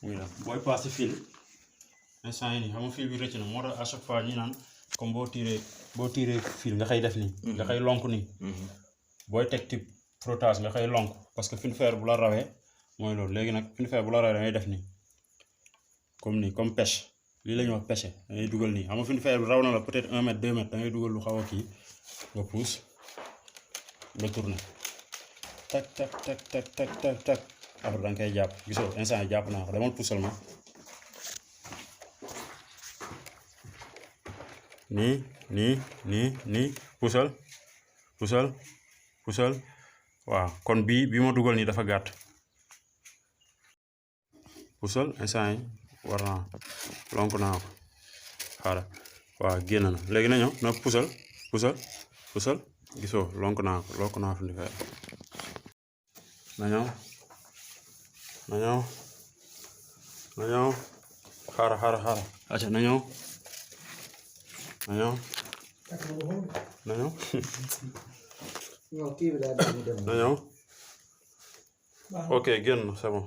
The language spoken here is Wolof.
muy la booy passé fil instant yi nii xam nga fil bi rëcc na moo tax à chaque fois ñu naan comme boo tiré fil nga xëy def nii nga xëy lonk nii booy teg type frottage nga xëy lonk parce que fil fer bu la rawee mooy loolu léegi nag fil fer bu la rawee da ngay def nii comme pêche lii la ñuy wax pêche da ngay dugal nii xam nga fil fer bi raw na la peut-être 1 mètre 2 mètres da ngay dugal lu xaw a kii nga pousse nga tourné tak tak tak tak tak tak tak après da nga koy jàpp gisoo instant yi jàpp naa ko demal puusal ma nii puusal waaw kon bi ma dugal nii dafa gàtt puusal instant yi war naa lonk naa ko xaaral waaw génn na léegi na ñëw na puusal gisoo lonk naa fi ndi fer na ñëw xaaral acca na ñëw ok génn c'est bon